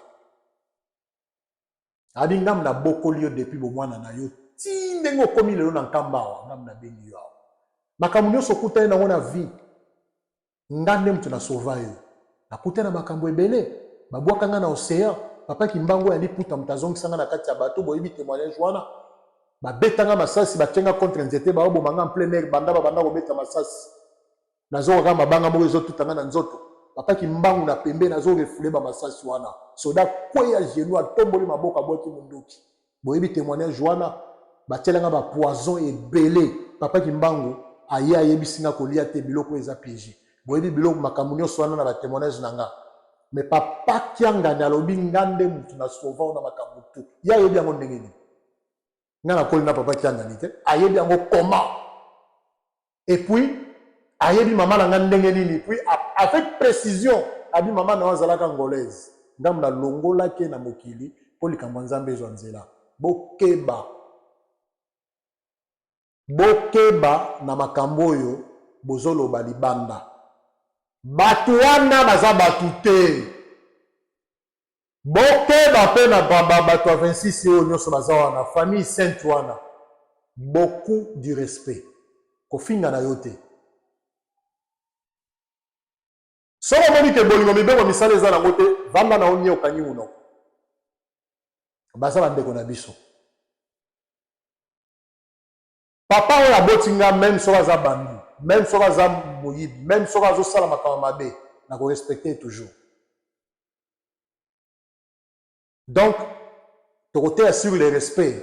Abi ngam na bokoli yo depuis bomwana na yo ti ndenge okomi lelo na Nkamba awa, ngam na bengi yo awa. Makambo nyonso okutani nango na vie, nga nde moto na sauva yo. Nakutani na makambo ebele, babwaka nga na ocean, papa Kimbangu ya liputa moto azongisa nga na kati ya bato, boyebi témoignage wana. Babeta nga masasi, batie nga contre nzete, baoboma nga en plein air, banda babanda kobeta masasi. Nazoka kaka mabanga moko ezotuta nga na nzoto. Papa Kimbangu na pembe nazo refouler ba masasi wana. Soda akweya genoux atomboli maboko abwaki munduki. Boyebi témoignage wana? Batiela nga ba poison ebele. Papa Kimbangu aye ayebisi nga kolia te biloko oyo eza piège. Boyebi biloko makambo nyonso wana na ba témoignage na nga. Mais papa Kiangani alobi nga nde mutu na sauva na makambo tout. Ye ayebi yango ndenge nini? Nga nakoli na papa Kiangani te. Ayebi yango comment? Et puis ayebi mama na nga ndenge nini, puis avec précision abi mama na yo azalaka angolaise, ngambo nalongolaki ye na mokili mpo likambo ya Nzambe ezwa nzela. Bokeba, bokeba na makambo oyo bozoloba libanda. Bato wana baza bato te. Bokeba pe na ba bato ya 26 oyo nyoso baza wana, famille sainte wana, beaucoup du respect. Kofinga na yo te. Soki omoni ke bolingo mibeko misala eza nango te, vanda na yo nye okangi monoko. Baza ba ndeko na biso. Papa oyo aboti nga meme soki aza bandi, meme soki aza moyibi, meme soki azo sala makambo mabe, nako respecter ye toujours. Donc tokoteya sur le respect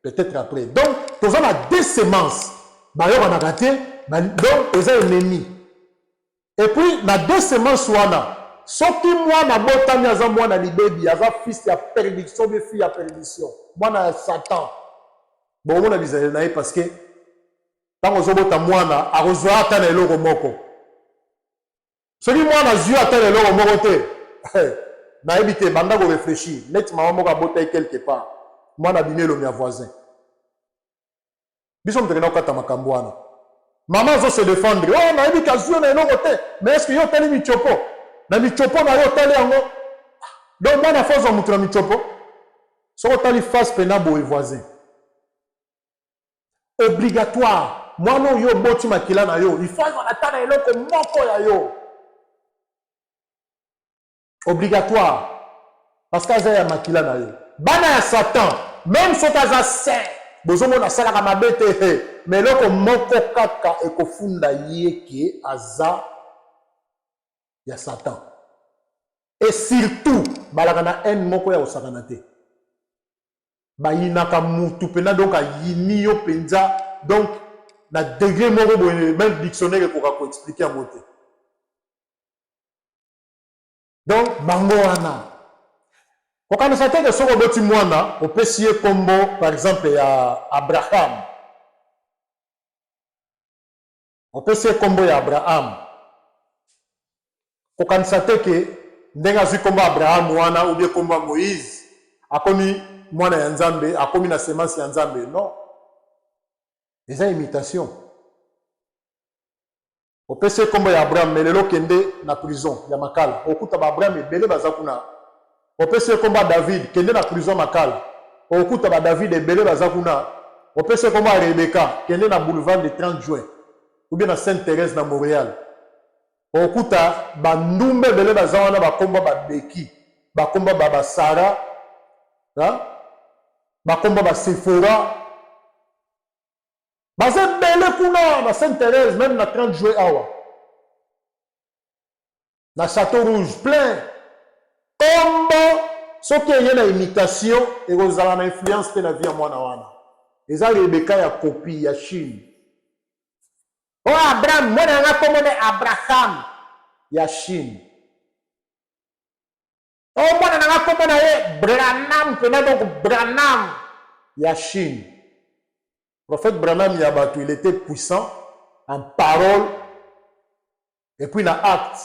peut-être après. Donc toza na deux semences bayokanaka te, donc eza ennemi. Et puis na deux semences wana soki mwana abotami aza mwana libebi, aza fils ya perdition bien fille ya perdition, mwana ya Satan, bokomona bizaleli na ye parce que ntango ozobota mwana akozwa ata na eloko moko. Soki mwana azwi ata na eloko moko te, nayebi te, banda ko reflechir. Neti mama moko abota ye quelque part, mwana abimi elongi ya voisin. Biso moto akenda kokata makambo wana. Mama azo se defendre. Oh, nayebi ke azwi yo na eloko te. Mais est-ce que yo otali michopo? Na michopo na yo otali yango? Donc mwana fo azwa moto na michopo? Soki otali face pena boye voisin. Obligatoire. Mwana oyo oboti makila na yo, il faut azala ata na eloko moko ya yo. Obligatoire. Parce que aza ya makila na yo. Bana ya Satan, meme soki aza saint, bozomona asalaka mabe te, he, mais eloko moko kaka ekofunda ye ke aza ya Satan. Et surtout, balaka na haine moko ya kosakana te. Bayinaka mutu pena donc ayini yo penza donc na degre moko boye meme dictionnaire ekoka ko expliquer yango te. Donc bango wana kokanisa te ke soki oboti mwana opesi ye kombo par exemple ya Abraham, opesi ye kombo ya Abraham, kokanisa te ke ndenge azwi kombo ya Abraham wana ou bien kombo ya Moïse akomi mwana ya Nzambe, akomi na semence ya Nzambe. Non, eza imitation. Opesi ye kombo ya Abraham mais lelo kende na prison ya Makala okokuta ba Abraham ebele baza kuna. Opesi ye kombo ya David kende na prison ya Makala okokuta ba David ebele baza kuna. Opesi ye kombo ya Rebecca kende na boulevard le 30 juin ou bien na Sainte Therèse na Montreal okokuta ba ndumba ebele baza wana ba kombo ba Becky, ba kombo ba ba Sarah, ba kombo ba Sephora. Baza ebele kuna na Sainte Therèse, meme na 30 juin awa na Chateau Rouge plein. Kombo soki eye na imitation ekozala na influence te na vie ya mwana wana. Eza Rebecca ya copie ya Chine. Oh Abraham, mwana yanga kombo ne Abraham ya Chine. Oh mwana na nga kombo na ye Branham pena donc Branham ya Chine. Prophète Branham ya bato il était puissant en parole et puis na acte.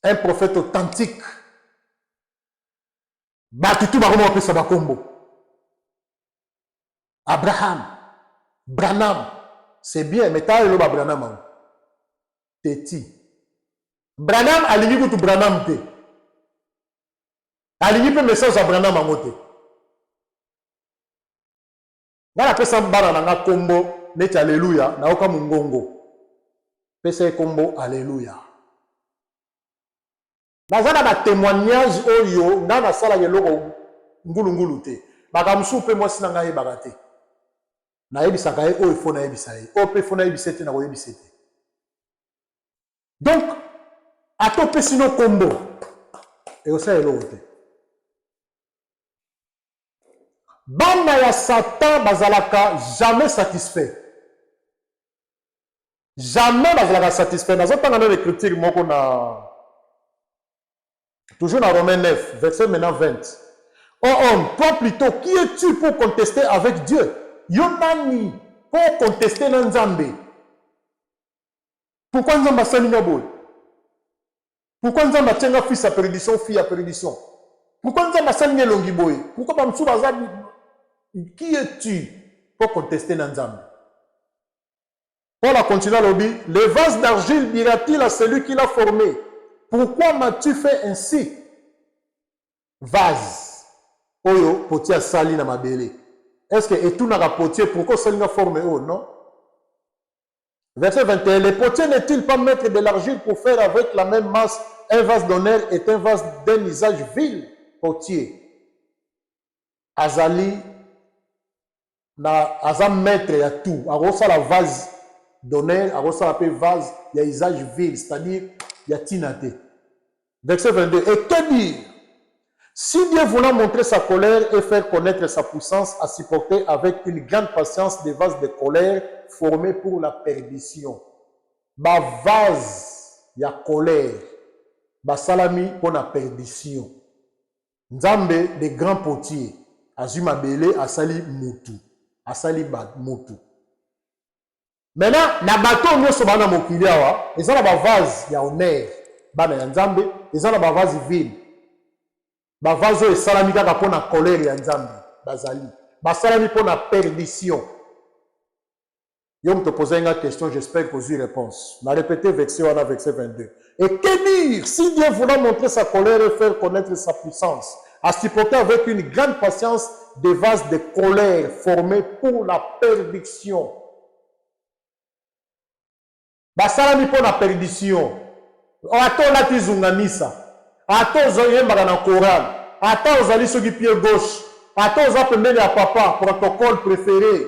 Un prophète authentique. Bato tu bakoma kopesa bakombo. Abraham, Branham, c'est bien mais tala lelo ba Branham yango. Teti. Branham alingi kutu Branham te. Alingi pe message ya Branham yango te. Nga napesa bana na nga kombo neti Alleluia, nayoka mungongo. Pesa ye kombo Alleluia. Naza na ba temoignage oyo nga nasalaka eloko ngulu ngulu te. Makambo mosusu pe mwasi na nga ayebaka te. Nayebisaka ye oyo faut nayebisa ye. Oyo pe faut nayebisa ye te nakoyebisa ye te. Donc ata opesi no kombo ekosala eloko te. Bana ya Satan bazalaka jamais satisfait. Jamais bazalaka satisfait. Nazotanga nano écriture moko na toujours na Romains 9, verset maintenant 20. Oh homme, toi plutôt, qui es-tu pour contester avec Dieu? Yo nani pour contester na Nzambe? Pourquoi Nzambe asali nga boye? Pourquoi Nzambe atie nga fils ya perdition, fille ya perdition? Pourquoi Nzambe asali nga elongi boye? Pourquoi ba mosusu baza qui es-tu pour contester na Nzambe? Paul a continué alobi, le vase d'argile dira-t-il à celui qui l'a formé, pourquoi m'as-tu fait ainsi? Vase oyo potier asali na mabele, est-ce que etunaka potier pourquoi osali nga forme oyo? Non. Verset 21, le potier n'est-il pas maître de l'argile pour faire avec la même masse un vase d'honneur et un vase d'un usage vil? Potier azali na aza maître ya tout, akosala vase d'honneur, akosala pe vase ya usage vil, c'est-à-dire ya tina te. Verset 22, et que dire? Si Dieu voulant montrer sa colère et faire connaître sa puissance, a supporté avec une grande patience des vases de colère formés pour la perdition. Ba vases ya colère basalami mpo na perdition. Nzambe le grand potier azwi mabele asali mutu, asali ba mutu. Maintenant na bato oyo nionso ba na mokili awa eza na ba vase ya honneur bana ya Nzambe, eza na ba vase vide, ba vase oyo esalami kaka mpo na colère ya Nzambe bazali, basalami mpo na perdition. Yo moto opozaki nga question, j'espère que ozui reponse. Na repeter verset wana, verset 22. Et que dire si Dieu voulant montrer sa colère et faire connaître sa puissance, a supporté avec une grande patience des vases de colère formés pour la perdition. Basalami mpo na perdition. Ata olati zunganisa, Ata ozoyembaka na chorale, ata ozali soki pied gauche, ata oza pembeni ya papa, protocole prefere,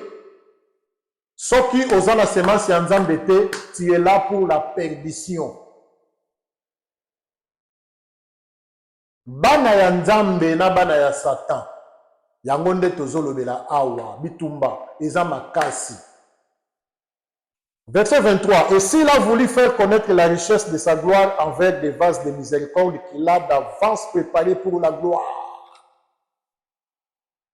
soki oza na semence ya Nzambe te, tu es là pour la perdition. Bana ya Nzambe na bana ya Satan, yango nde tozolobela awa. Bitumba eza makasi. Verset 23, Et s'il a voulu faire connaître la richesse de sa gloire envers des vases de miséricorde qu'il a d'avance préparés pour la gloire.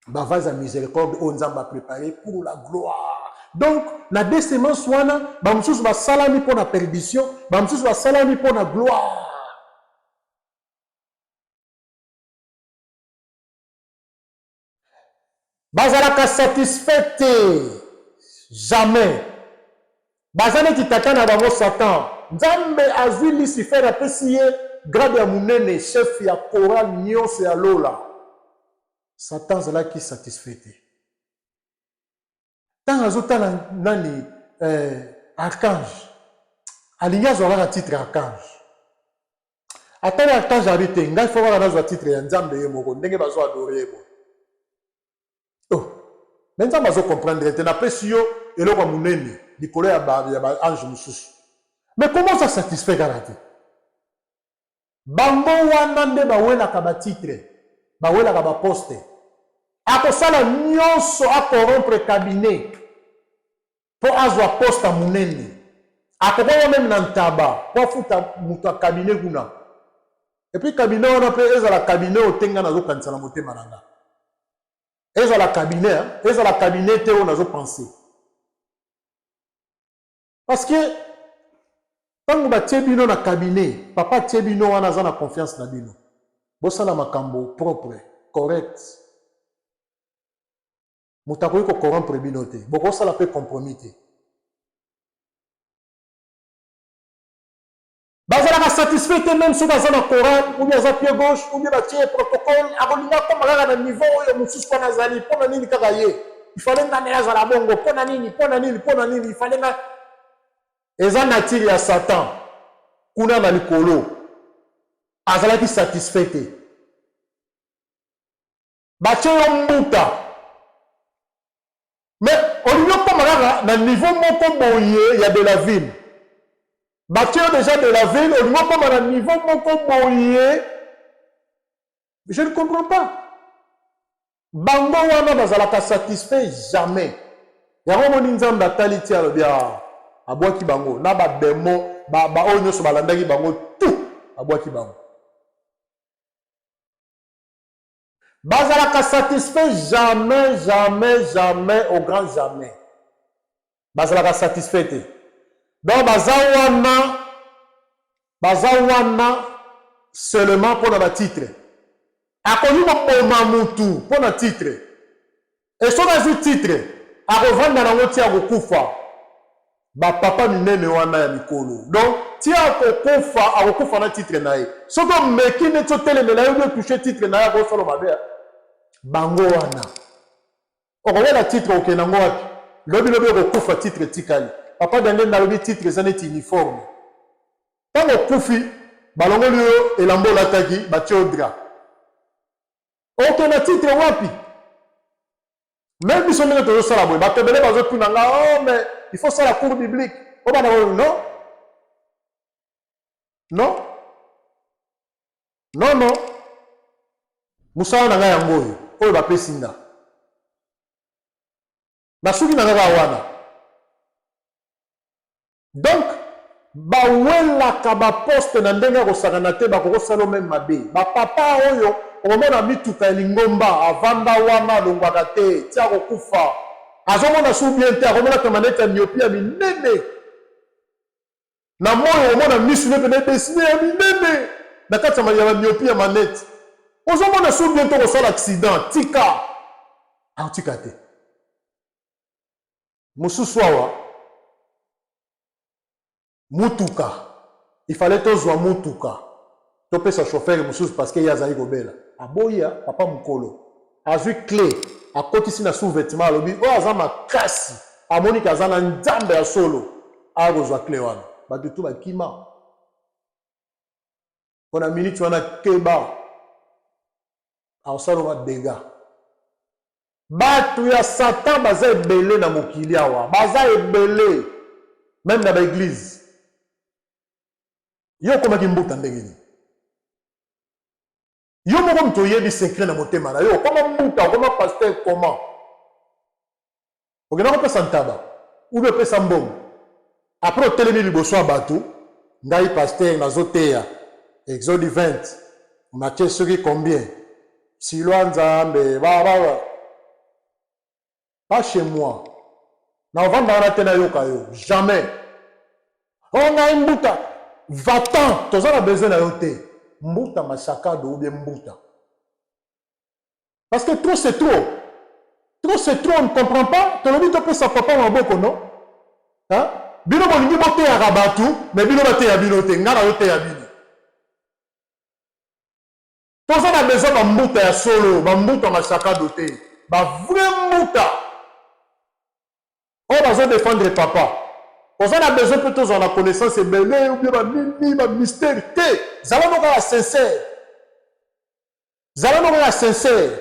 Ba vase ya miséricorde oyo Nzambe a préparé pour la gloire. Donc, na deux semences wana, ba mosusu basalami mpo na perdition, ba mosusu basalami mpo na gloire. Bazalaka satisfait te jamais. Baza neti tata na bango Satan. Nzambe azui Lucifer apesi ye grade ya munene chef ya chorale nionso ya lola. Satan azalaki satisfait te. Tango azotala nani eh, archange alingi azwa kaka titre archange. Atali archange abi te ngai fo kaka nazwa titre ya Nzambe ye moko ndenge bazo adore ye boye. Oh, mais Nzambe azo comprendre te napesi yo eloko ya monene likolo ya ba ya ba ange mosusu. Mais comment oza satisfait kaka te? Bango wana nde bawelaka ba titre, bawelaka ba poste. Akosala nyonso a corrompre cabinet po azwa poste ya munene. Akokoma meme na ntaba po afuta moto ya cabinet kuna. Et puis cabinet wana pe ezala cabinet oyo te nga nazokanisa na motema na nga. Ezala cabinet, ezala cabinet te oyo nazo penser. Parce que tango batie bino na cabinet, papa atie bino wana aza na confiance na bino. Bosala makambo propre, correct. Moto akoki ko corrompre bino te. Bokosala pe compromis te. Bazalaka satisfait te meme soki aza na chorale ou bien aza pied gauche ou bien batie ye protocole, akolinga akoma kaka na niveau oyo mosusu wana azali. Mpo na nini kaka ye? Il fallait nga naye azala bongo. Mpo na nini? Mpo na nini? Mpo na nini? Il fallait nga. Eza nature ya Satan kuna na likolo. Azalaki satisfait te. Batie yo mbuta. Mais olingi okoma kaka na niveau moko boye ya de la ville. Batie yo dejà de la ville, olingi okoma na niveau moko boye. Je ne comprends pas. Bango wana bazalaka satisfait jamais. Yango omoni Nzambe atali ti alobi ah, abwaki bango na ba demon ba, ba oyo nyonso balandaki bango tout abwaki bango. Bazalaka satisfait jamais jamais jamais au grand jamais. Bazalaka satisfait te. Donc baza wana baza wana seulement pona ba titre. Akoki koboma mutu pona titre. Et soki azwi titre, akovanda nango ti akokufa. Ba papa minene wana ya mikolo. Donc ti akokufa, akokufa na titre na ye. Soki omeki neti otelemela ye ou bien otoucher titre na ye, akosala mabe. Bango wana. Okowela titre okende nango wapi? Lobi lobi okokufa titre etikali. Papa Diangienda alobi titre eza neti uniforme. Tango okufi, balongoli yo elamba olataki, batie yo drap. Oke na titre wapi? Meme biso ndenge tozosala boye, bato ebele bazotuna nga, oh mais il faut sala cours biblique. Obanda ko non. Non. Non non. Mosala na ngai yango oyo, oyo bapesi nga. Nasuki na nga kaka wana. Donc bawelaka ba poste na ndenge ya kosakana te, bakoki kosala yo meme mabe. Ba papa oyo okomona mituka ya lingomba avanda wana alongwaka te ti akokufa, azomona su bien te, akomonaka maneti ya myopie ya minene na moyi, okomona misu ne pene edessine ya minene na kati ya ba myopie ya maneti, ozomona su bien te, okosala accident, tika akotika te. Mususu awa mutuka il fallait tozua mutuka topesa chauffeur mususu parce que ye azali kobela aboyi ya papa mukolo azui cle akotisi na sous vetement alobi oyo aza makasi amoni ke aza na nzambe ya solo aya kozua cle wana batu tout bakima. Mpo na minute wana keba, akosala ba dégâts. Bato ya Satan baza ebele na mokili awa, baza ebele meme na ba eglise. Yo okomaki mbuta ndenge nini? Yo moko moto oyebi secret na motema na yo, okoma mbuta, okoma pasteur comment? Okenda kopesa ntaba ou bien opesa mbongo. Après otelemi liboso ya bato, ngai pasteur nazoteya Exode 20, Matthieu soki combien, silwa Nzambe ba ba ba. Pas chez moi. Na ovanda wana te nayoka yo. Jamais. Oh ngai mbuta, va-t'en, toza na besoin na yo te. Mbuta mashakado ou bien mbuta. Parce que trop c'est trop. Trop c'est trop, on ne comprend pas. Tolobi topesa papa maboko non? Hein? Bino bolingi boteyaka bato, mais bino bateya bino te. Ngai nazoteya bino. Toza na besoin ba mbuta ya solo, ba mbuta mashakado te. Ba vrai mbuta. Oyo bazo defendre papa. Oza na besoin pe tozala na connaissance ebele ou bien ba nini, ba mystère te. Zala no kaka sincère. Zala no kaka sincère.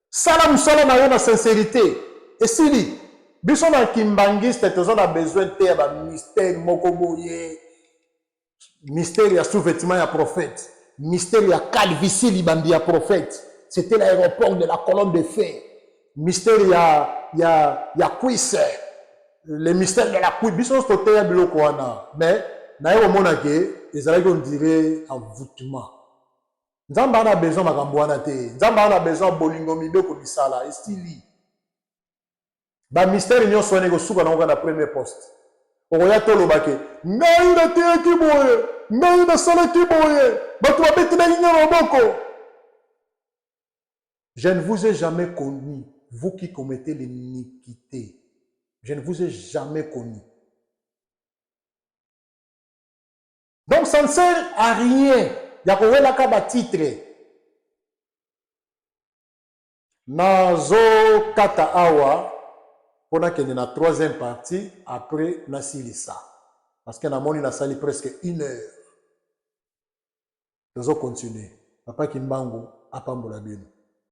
Sala musala na yo na sincerite. Esili. Biso na kimbanguiste toza na besoin te ya ba mystère moko boye. Mystère ya sous-vêtement ya prophète. Mystère ya calvitie libandi ya prophète. C'était l'aéroport de la colonne de feu. Mystère ya ya ya cuisse. Le mystère de la cuisse. Biso nyonso toteya biloko wana. Mais naye komona ke ezalaki on dirait envoûtement. Nzambe aza na besoin makambo wana te. Nzambe aza na besoin bolingo, mibeko, misala. Esili. Ba mystère nyonso wana ekosuka nango kaka na premier poste. Okoya te oloba ke ngai nateyaki boye, ngai nasalaki boye, bato babetelaki ngai maboko. Je ne vous ai jamais connu, vous qui commettez l'iniquité. Je ne vous ai jamais connu. Donc ça ne sert à rien ya kowelaka ba titre. Nazo kata awa po nakende na troisième partie après nasilisa parce que namoni nasali presque une heure. Tozo continuer. Papa Kimbangu apambola bino.